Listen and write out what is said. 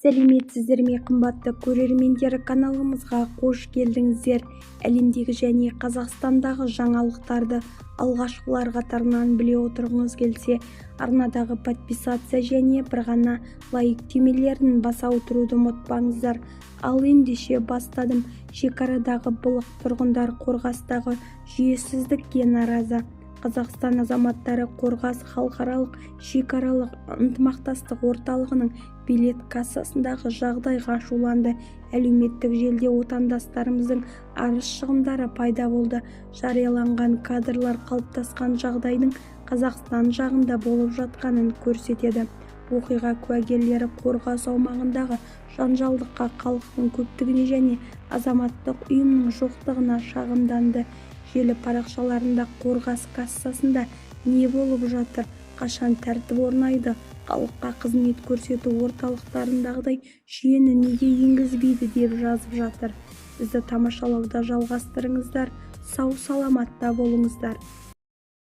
Сәлеметсіздер ме, қымбатты көрермендер! Каналымызға қош келдіңіздер! Әлемдегі және Қазақстандағы жаңалықтарды алғашқылар қатарынан біле отырғыңыз келсе, арнадағы подписаться және бір ғана лайк түймелерін баса отыруды ұмытпаңыздар. Ал ендеше, бастадым. Шекарадағы былық: тұрғындар Қорғастағы жүйесіздікке наразы. Қазақстан азаматтары Қорғас халықаралық шекаралық ынтымақтастық орталығының билет кассасындағы жағдайға ашуланды. Әлеуметтік желіде отандастарымыздың арыз-шағымдары пайда болды. Жарияланған кадрлар қалыптасқан жағдайдың Қазақстан жағында болып жатқанын көрсетеді. Оқиға куәгерлері Қорғас аумағындағы жанжалдыққа, халықтың көптігіне және азаматтық ұйымның жоқтығына шағымданды. Желі парақшаларында «Қорғас кассасында не болып жатыр? Қашан тәртіп орнайды? Халыққа қызмет көрсету орталықтарындағыдай жүйені неге енгізбейді?» деп жазып жатыр. Бізді тамашалауды жалғастырыңыздар! Сау-саламатта болыңыздар!